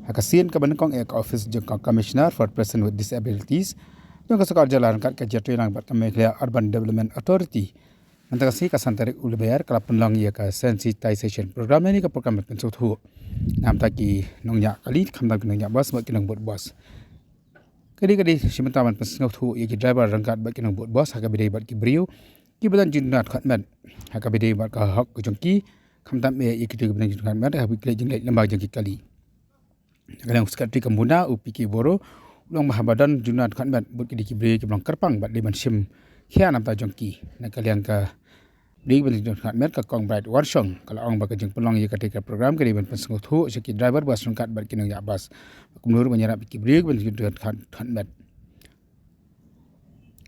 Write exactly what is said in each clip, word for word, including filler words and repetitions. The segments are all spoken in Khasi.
Ha ka sien kaba nyngkong ïa ka office jong ka Commissioner for Persons with Disabilities jong ka sorkar jylla ryngkat ka Jyothilang bad ka Meghalaya Urban Development Authority, mynta ka sngi ka san tarik u Lber ka la pynlong ïa ka sensitization program, ïa kane ka program ban pynsngewthuh namar ki nongñiah kali, khamtam ki nongñiah bus bad ki nongbud bus. Ka dei ka dei shi bynta ban pynsngewthuh ïa ki driver ryngkat bad ki nongbud bus ha kaba ïadei bad ki briew kiba don jingduna dkhot met ha kaba ïadei bad ka hok ka jong ki, khamtam eh ïa kito kiba don jingduna dkhot met ha kaba ïadei bad ki jingleit lyngba jong ki kali. Na ka liang u Secretary ka MUNA, u P K Boro, u la ong ba haba don jingduna dkhot met bad ki dei ki briew kiba long kyrpang bad dei ban shim khia na ka bynta jong ki. Na ka liang ka dei ban jingduna dkhot met, ka Kong Bright Wanshong, ka la ong ba ka jingpynlong ïa kata ka program ka dei ban pynsngewthuh sha ki driver bus ryngkat bad ki nongñiah bus kumno ruh ban ïarap ïa ki briew kiba don jingduna dkhot met.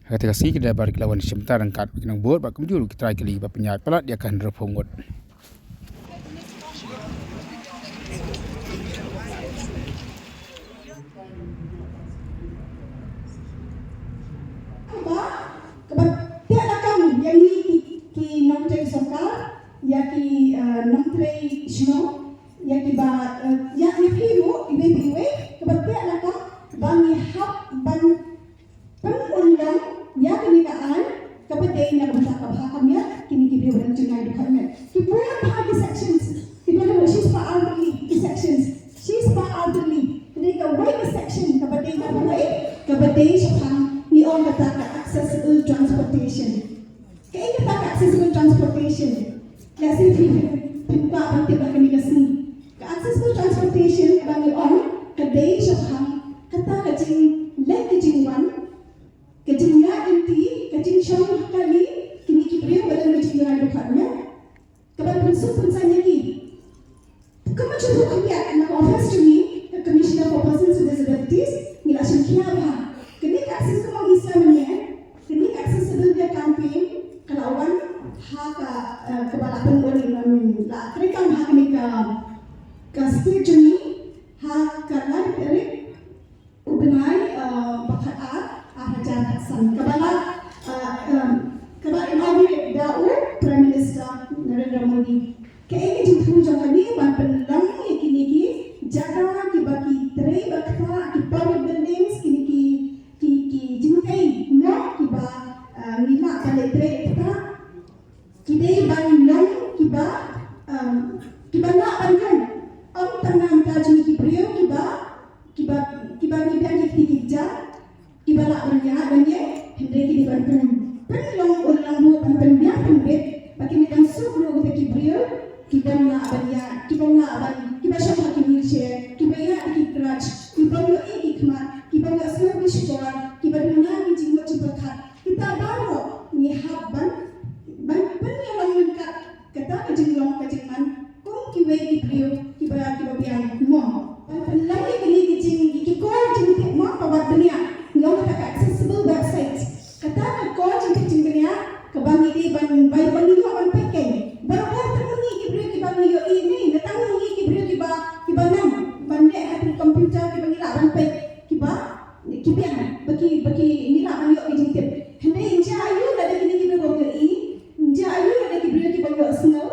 Ha kata ka sngi ki driver ki la wan shim bynta ryngkat bad ki nongbud bad kumjuh ruh ki trai kali ba pynïaid palat ïa ka hynriewphew ngut. Kaba, kaba teh lakam ïa ngi ki, ki nongtrei sorkar, ïa ki, eh, nongtrei shnong, ïa kiba, eh, ïa ngi phi ruh iwei pa iwei, kaba teh lakam ba ngi hap ban pynurlong ïa kane ka aiñ kaba dei na ka bynta ka bha ka miat kine ki briew ba don jingduna dkhot met. Ki bun bha ki sections, ki don shi spah arphew tylli ki sections, shi spah arphew tylli. Kane kawei ka section kaba dei kawei kaba dei shaphang ngi ong kata ka accessible transportation. Kaei kata ka accessible transportation? Lehse phi, phi, phi kwah ban tip ha kane ka sngi. Ka accessible transportation kaba ngi ong ka dei shaphang kata ka jingleit ka jingwan, ka jingïaid lynti, ka jingshong kali, kine ki briew ba don ka jingduna dkhot met, kaba pynsuk pynsaiñ ïa ki. Kumba shu kham ïa na ka office jong ngi, ka Commissioner for Persons with Disabilities, ngi la shim khia bha. Kane ka access, kumba ngi shem mynne, kane ka accessibility campaign ka la wan ha ka, eh, kaba la pynbun, la treikam ha kane ka, ka state jong ngi ha ka lai tarik u bnai, eh, ba khatar, ar hajar khatsan. Kaba la, eh, em, kaba inaugurate da u Prime Minister Narendra Modi. Kaei ka jingthmu jong kane? Ban pynlong ïa kine ki jaka kiba ki trei ba ktah, ki public buildings, kine ki, ki, ki jingtei noh kiba, eh, ngi lah ban leit trei ktah. Ki dei ban long kiba, um, kiba lah ban long. Ym tang na ka bynta jong ki briew kiba, kiba, kiba ngi biang ki kti ki kjat, kiba lah ban ïaid ban ïeng, hynrei ki dei ban pyn, pynlong urlong ruh, ban pynbiang pynbit ba kin dei ban suk ruh kita ki briew kiba lah ban ïaid, kiba lah ban, kiba shong ha ki wheelchair, kiba ïaid da ki crutch, kiba ïohi ki khmat, kiba ïohsngew ki shkor, kiba duna ki jingmut jingpyrkhat. Kita baroh ngi hap ban, ban pynïalam ryngkat kata ka jinglong ka jingman kum kiwei ki briew kiba, kiba biang mo. Ban pynlong ïa kine ki jing, ki core jingtip mo, kaba bniah, ngi ong kata ka accessible website. Kata ka core jingtip jingbniah kaba ngi dei ban, ban, ban ïoh ban peit kein. Barabor tang ngi ki briew kiba ngi ïohi ne, ne tang ngi ki briew kiba, kiba nang ban leh ha ki computer kiba ngi lah ban peit kiba ki biang, ba ki, ba ki ngi lah ban ïoh ki jingtip. Hynrei ynja aiu lada kine ki briew bym ïohi, ynja aiu lada ki briew ki bym ïohsngew,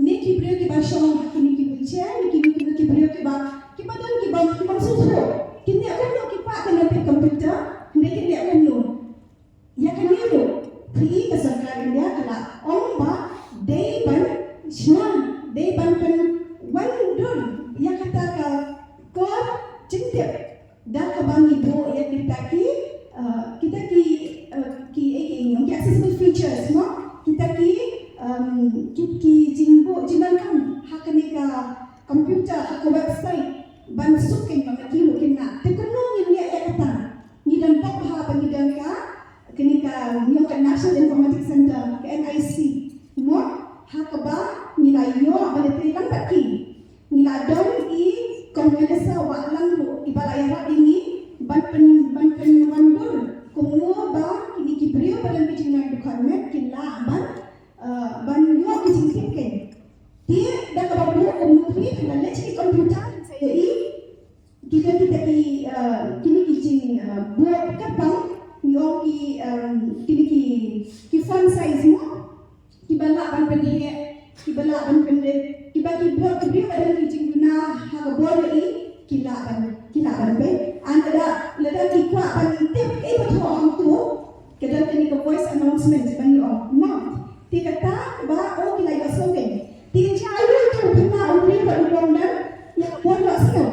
ne ki briew kiba shong ha kine ki wheelchair, ne kine ki, ki briew kiba, kiba don kiba, ki bym sngewthuh. Kin leh kumno, ki pah kan peit computer, hynrei kin leh kumno? Ïa kane ruh phi i ka sorkar India ka la ong ba dei ban shna, dei ban pynwandur ïa kata ka core jingtip. Da kaba ngi buh ïa kita ki, eh, kita ki, eh, ki, eh, ki, ki accessible features mo, kita ki, em, ki, ki jingbuh jingdonkam ha kane ka computer, ha ka website, ban suk kein ba ma ki ruh kin nang. Te kumno ngin leh ïa kata? Ngi dang bok bha ba ngi don ka, kane ka, ngi ong ka National Informatics Center, ka N I C. Mo, ha kaba ngi la ïoh ba la trei lang bad ki. Ngi la don i Kong Melissa Wahlang ruh, iba la ïarap ïa ngi ban pyn, ban pynwandur kumno ba kine ki briew ba don ka jingnang dkhot met kin lah ban, eh, ban ïoh ka jingtip kein. Te da kaba buh kumno phi, phi la leit ki computer, sa ïohi kita, kita ki, eh, kine ki jing, eh, buh kyrpang, ngi ong ki, em, kine ki, ki font size mo, kiba lah ban pynheh, kiba lah ban pynrit, kiba ki buh ki briew ba don ki jingduna ha ka bor ïohi, ki lah ban, ki lah ban peit. Lada, lada ki kwah ban tip kaei ba thoh hangto, ka don kane ka voice announcement ban ong. Mo, te kata ba o ki la ïohsngew kein. Te ïa aïu uto u khynnah u briew ba u bym don ïa ka bor ïohsngew?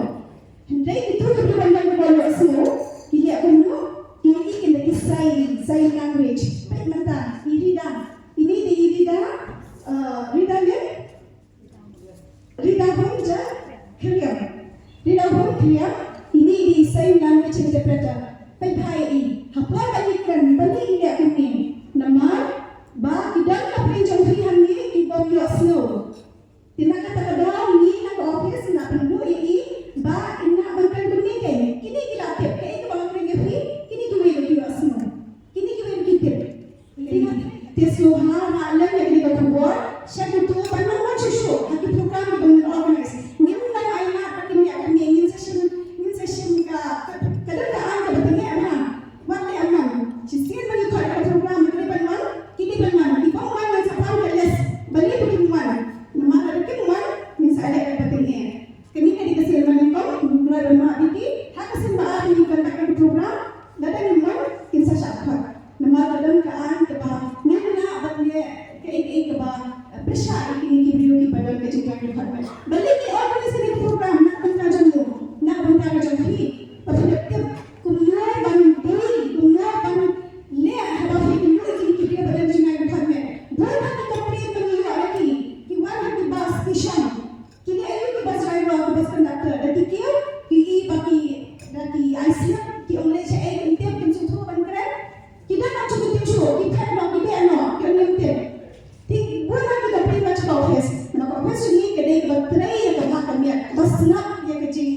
Hynrei kito kiba don ka bor ïohsngew ki leh kumno? Ki ïohi kein da ki sign, sign language. Peit mynta i Rida. Ine i dei i Rida? Uh, Rida ne? Rida Home Jakhriam. Rida Home Khriam, ine i dei i sign language interpreter. Peit bha ïa i. Hapdeng ba ngi kren, balei i leh kumne? Namar ba ki don ka pyrthei jong phi hangne ki bym ïohsngew. Te na kata ka daw ngi na ka office ngi la pynduh ïa i ba i lah ban kren kumne kein. Kine ki la tip kaei kaba nga kren ïa phi, kine kiwei ba ki ïohsngew. Kine kiwei ba ki tip. Te sngewbha ba leh ïa kane ka khubor sha kito ba nang wan shuh shuh ha ki program kiba ngin organize. Ngim dang ai lad ba kin ïa kane, ngin sa shim, ngin sa shim ka, ka, ka dang ka ai kaba tyngai ma. Wat leh amman. Shisien ba ngi khot ka program ba ki dei ban wan, ki dei ban wan. Ki bym wan ngan sa pan ka list. Balei ba kim wan? Namar lada kim wan ngin sa leh kaba tyngai. Kane ka dei ka sien ba nyngkong, ngi kyrpad ban map ïa ki, ha ka sien ba ar ngi conduct ka program, lada ngim wan, kin sa shah khot. Namar ka don ka aiñ kaba ngim lah ban leh kaei kaei kaba, eh, pyrshah ïa kine ki briew kiba don ka jingkhlaiñ jong ka khot met. Balei ngi organize kane ka program na ka bynta jong u, na ka bynta ka jong phi, ba phi dep tip kumno ban deal, kumno ban leh haba phi ïakynduh ïa kine ki briew ba don jingkhlaiñ jong ka khot met. Bun ha ki complain ba ngi ïoh ïa ki, ki wan ha ki bus station. Kine aïu ki bus driver, ki bus conductor, da ki kiew, ki i ba ki, da ki ai slip, ki ong leit shaei kim tip, kim sngewthuh ban kren. Ki don nang shu kim tip shuh, ki phet noh, ki beh noh, ki ong ngim tip. Te bun na ki complain ba sha ka office. Na ka office jong ngi ka dei kaba trei ïa ka bha ka miat, kaba sngap ïa ka jing,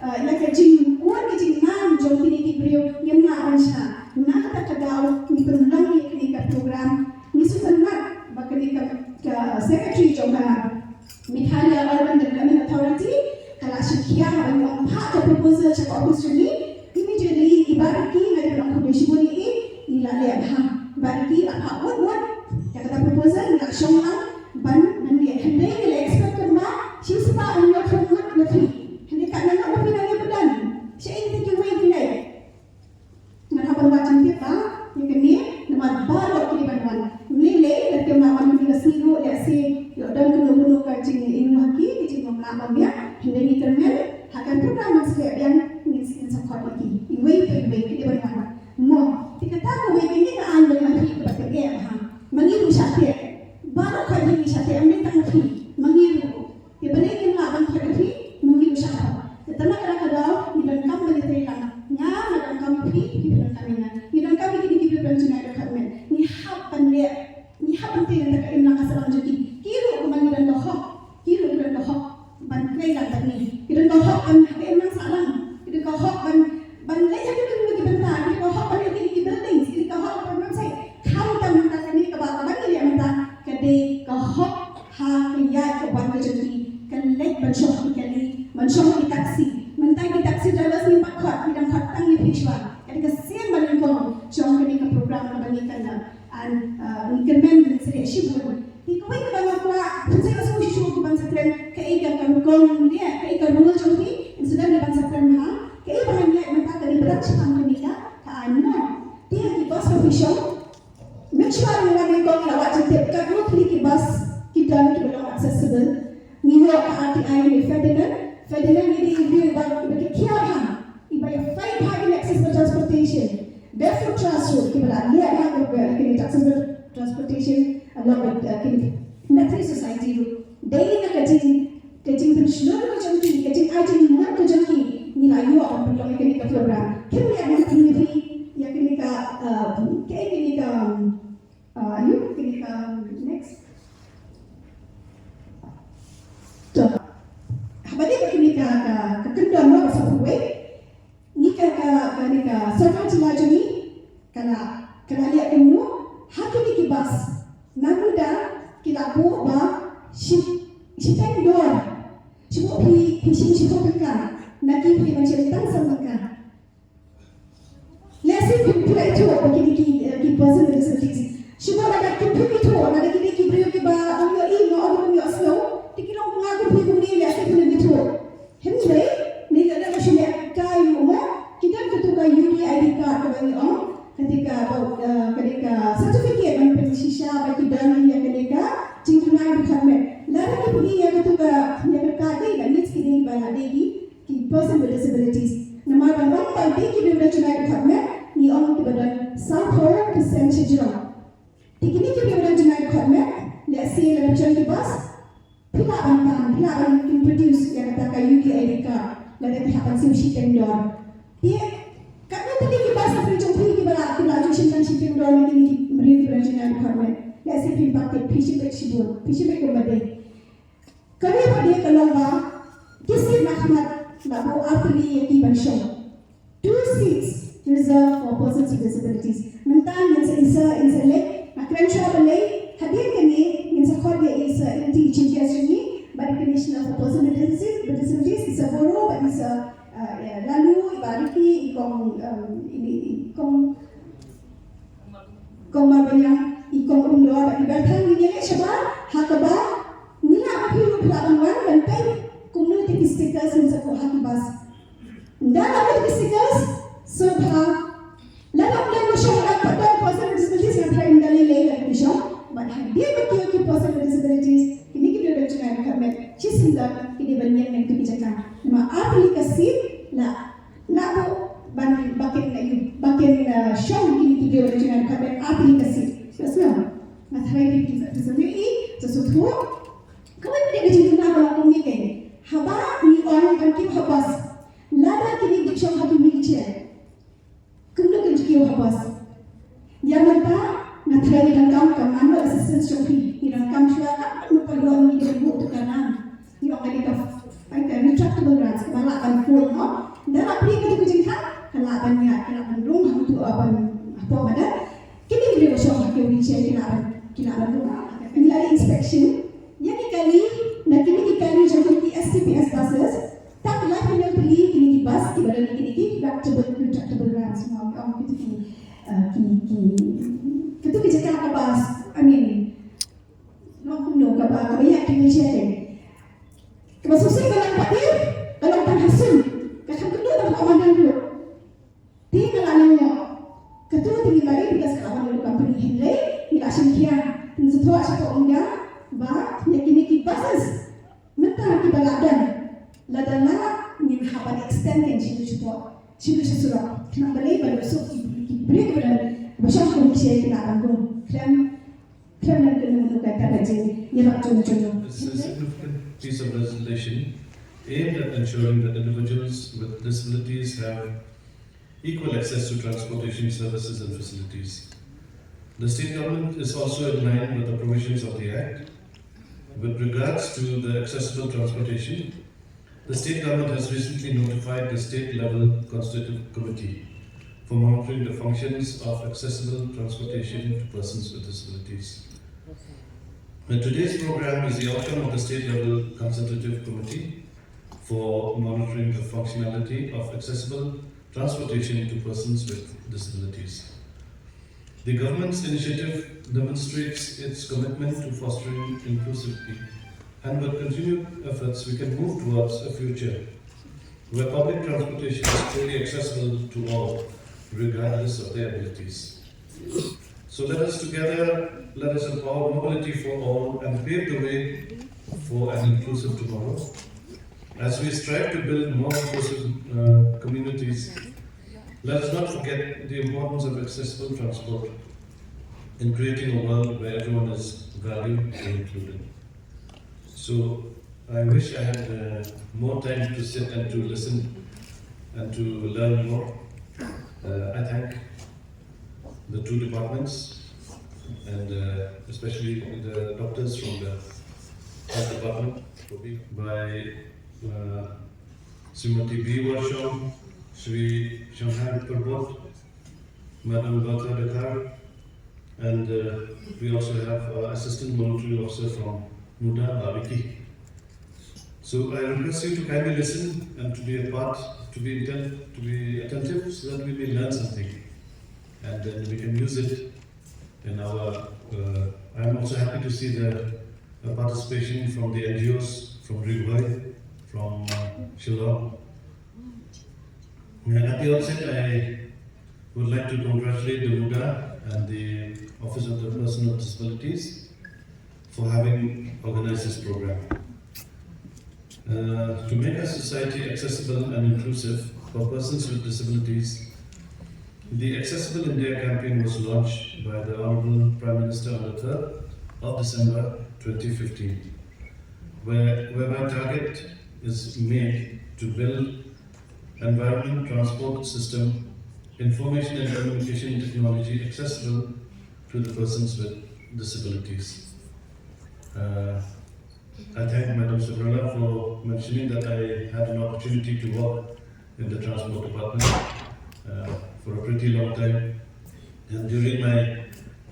eh, ïa ka jingkhuid ka jingman jong kine ki briew, ngim lah ban shah. Na kata ka daw ngi pynlong ïa kane ka program. Ngi sngewthuh ba kane ka, ka secretary jong ka Meghalaya Urban Development Authority ka la shim khia haba ngi ong phah ka proposal sha ka office jong ngi. Immediately i Bah Ricky, nga dei ban ong khublei shibun ïa i, i la leh bha. Bah Ricky la phah wut wut ïa kata proposal, ngi la shong lang ban, ban leh. Hynrei ngi la expect kumba shi spah hynñiew phew ngut na phi. Hynrei katno na phi na ïa pyndan. Shaei te kiwei ki leh. Ngan hap ban wad jingtip ba ïa kane namar baroh ki dei ban wan. Ym lei lei lada kim lah wan kane ka sngi ruh, lehse ïoh don kano kano ka jingïainguh ha ki, ka jingbymlah bymmiat. Hynrei ngi kyrmen ha ka program ban sa leh biang ngin, ngin sa khot ïa ki iwei pa iwei, ki dei ban wan. Mo, te kata kawei kane ka aiñ ba ngi la phi kaba teh eh ha. Ma ngi ruh sha teh. Baroh khoit ngi sha teh, ym dei tang phi. Ma ngi ruh. Te balei kim lah ban khot ïa phi, ma ngi ruh sha khot. Te tang na kata ka daw ngi donkam ban ïatrei lang. Nga nga donkam ïa phi, phi phi donkam ïa nga. Ngi donkam ïa kine ki briew ba don jingkhlaiñ jong ka khot met. Ngi hap ban leh, ngi hap ban trei na ka imlang ka sahlang jong ki. Ki ruh kumba ngi don ka hok, ki ruh ki don ka hok ban trei lang bad ngi. Ki don ka hok ban ha ka imlang sahlang. Ki don ka hok ban, ban leit ha kino kino ki bynta. Ki don ka hok ban leit ha kine ki buildings. Ki don ka hok ban leit ha website. Khamtam mynta kane kaba, kaba ngi leh mynta ka dei ka hok ha ka ïaid ka wan ka jong ki, ka leit ban shong ha ki kali, ban shong ha ki taxi. Mynta ki taxi drivers ngim pat khot, ngi dang khot tang ïa phi shuwa. Ka dei ka sien ba nyngkong jong kane ka program kaba ngi kynnoh. And, uh, ngi kyrmen ngi sa leh shibun. Te kawei kaba nga kwah, phin sa ïohsngew shuh shuh ki ban sa kren, kaei ka, ka rukom ne kaei ka role jong phi, in sa dang ban sa kren ha kaei ba ngan ïaid mynta ka dei ba dang shaphang kane ka, ka aiñ mo. Te ha ki bus ba phi shong, Mynshuwa ngi wan nyngkong ngi la wad jingtip katno tylli ki bus ki don kiba long accessible. Ngi ïoh ka R T I ne Ferdinand. Ferdinand i dei i briew iba, iba kiar bha, iba ïa fight bha ïa kine accessible transportation. Barefoot Trust ruh kiba la leh bha ïa kine accessible transportation along with, uh, kine Battery Society ruh. Dei na ka jing Ka jingpynshlur ka jong ki, ka jingai jingmut ka jong ki, ngi la ïoh ban pynlong ïa kane ka program. Kim ïa ban pynlong ïa kane ka, uh, ka, kane ka, uh, ïa kane ka, next. To. Haba dei kane ka, ka, ka kyndon noh ka sa pyrwei. Ngi ka, ka, kane ka sorkar jylla jong ngi ka la, ka la leh kumno ha kine ki bus. Naduh ba ki la buh ba shi, shiteng dor. Shu buh phi, phi shim shiphew tyngka. Na ki phi ban shim tang san tyngka. Lehse phi, phi la ithuh ba kine ki, eh, ki person with disabilities. Shu buh lada ki phi ithuh, lada kine ki briew kiba ym ïohi, ym ïohsngew, te ki long nga kum phi kumne, lehse phi la ithuh. Hynrei ngi la dep Ki, ki person with disabilities. Namar ba ong ba ki briew ba don jngai dkhot met, ngi ong kiba don sawphew percent shajrong. Te kine ki briew ba don jngai dkhot met, lehse lada phi shong ki bus, phi lah ban pan, phi lah ban produce ïa kata ka U T I D card, lada phi hap ban siew shiteng dor. Te katno tylli ki bus ha ri jong phi kiba lah, kiba lah ju shim tang shiteng dor na kine ki briew kiba don jngai dkhot met. Lehse phim pat tip, phi shim beit shibun, phi shim beit kumba dei. Kawei pat de ka long ba ki seat na khmat la buh artylli ïa ki ban shong. Two seats reserved for persons with disabilities. Mynta ngin sa, ngin sa, ngin sa leit, nga kren shuwa balei, hadien kane ngin sa khot ïa i Sir N T, i Chief Guest jong ngi, bad i Commissioner for Persons with Disabilities, with Disabilities, i Sir Boroh, bad i Sir, uh, ïa, Laloo, i Bah Ricky, i Kong, um, i, i Kong Kong Marbaniang, i Kong Umdor bad i Berthang, ngi ïaleh shabar ha kaba ngi lah ban, phi ruh phi lah ban wan ban peit kumno te ki stickers ngin sa buh ha ki bus. Ynda la buh ki stickers, sngewbha, lada ym don ba shong, lada ym don person with disabilities, nga tharai ynda lei lei la ki shong. Bad hadien ba kiew ki person with disabilities, kine ki briew ba don jngai dkhot met, shisien don ki dei ban ïeng na kito ki jaka. Namar artylli ka seat la Lah buh ban, ba kin, ba kin, uh, shong kine ki briew ba don jngai dkhot met artylli ka seat. Phi sngewthuh? Nga tharai phi, phi sngewthuh, phi sngewthuh. Kawei pat de ka jingkynmaw ka long kumne kein. Haba ngi ong ban kiew ha bus, lada kine ki shong ha ki wheelchair, kumno kin kiew ha bus? Ïa mynta nga tharai ngi donkam ka manual assistance jong phi, ngi donkam shuwa, ka mut ka ïoh ngi dei ban buh tu ka ram. Ngi ong ka dei ka, ka retractable runs, kaba lah ban fold, no? Ynda la plie katu ka jingkhang, ka lah ban ïaid, ka lah ban rung ha utu, uh, ban hapoh madan. Kine ki briew ba shong ha ki wheelchair ki lah ban, ki lah ban rung. Ngi la inspection ïa ki kali na kine ki kali jong ki S T P S buses. Tang laiphew tylli kine ki bus kiba don kine ki retractable, retractable runs, mo, ong kito ki, uh, ki, ki, kito ki jaka ka bus, I mean, no, kumno kaba, kaba ïaid ki wheelchair. Kaba shisha ka long pat, ka long tang ha sum, ka kham kynduh tang ha madan ruh. Te nga la lyngngoh. Katu te ngi bari, because ka la wan na company, hynrei ngi la shim khia. Te ngi sngewthuh shapoh ngi da ba ïa kine ki buses mynta kiba la don, lada lah ngin hap ban extend kein shi tu shapoh, shi tu sha surok. Khnang balei, ba la suk ki, ki briew kiba don, ba shong ha ki wheelchair ki lah ban rung. Khlem It's a significant piece of legislation aimed at ensuring that individuals with disabilities have equal access to transportation services and facilities. The state government is also in line with the provisions of the Act. With regards to the accessible transportation, the state government has recently notified the state level consultative committee for monitoring the functions of accessible transportation to persons with disabilities. And today's program is the outcome of the state level consultative committee for monitoring the functionality of accessible transportation to persons with disabilities. The government's initiative demonstrates its commitment to fostering inclusivity, and with continued efforts, we can move towards a future where public transportation is truly accessible to all, regardless of their abilities. So let us together, let us empower mobility for all and pave the way for an inclusive tomorrow. As we strive to build more inclusive, uh, communities, let us not forget the importance of accessible transport in creating a world where everyone is valued and included. So I wish I had, uh, more time to sit and to listen and to learn more. Uh, I thank the two departments and, uh, especially the doctors from the health department for being by, uh, Srimati B Worsham, Shri Shanghai Parbot, Madam Bata Dakar, and, uh, we also have our Assistant Monitoring Officer from MUDA, Bah Vicky. So I request you to kindly listen and to be a part, to be intent, to be attentive, so that we may learn something, and then we can use it in our. Uh, I'm also happy to see the, uh, participation from the N G Os, from Ri Bhoi, from, uh, Shillong. And at the outset, I would like to congratulate the MUDA and the Office of the Person of Disabilities for having organized this program. Uh, to make our society accessible and inclusive for persons with disabilities, the Accessible India campaign was launched by the Honorable Prime Minister on the third of December twenty fifteen, where, whereby target is made to build environment, transport system, information and communication technology accessible to the persons with disabilities. Uh, I thank Madam Subrala for mentioning that I had an opportunity to work in the transport department uh, for a pretty long time. And during my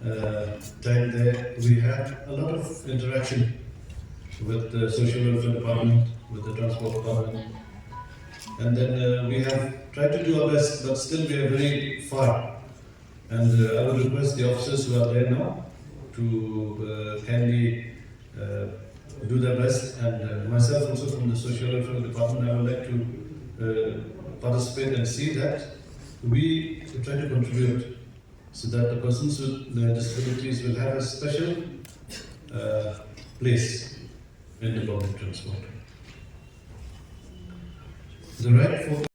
uh, time there, we had a lot of interaction with the social welfare department, with the transport department. And then uh, we have tried to do our best, but still we are very far. And uh, I would request the officers who are there now to uh, kindly uh, do their best. And uh, myself also from the social welfare department, I would like to uh, participate and see that we try to contribute so that the persons with the disabilities will have a special uh, place in the public transport. The right for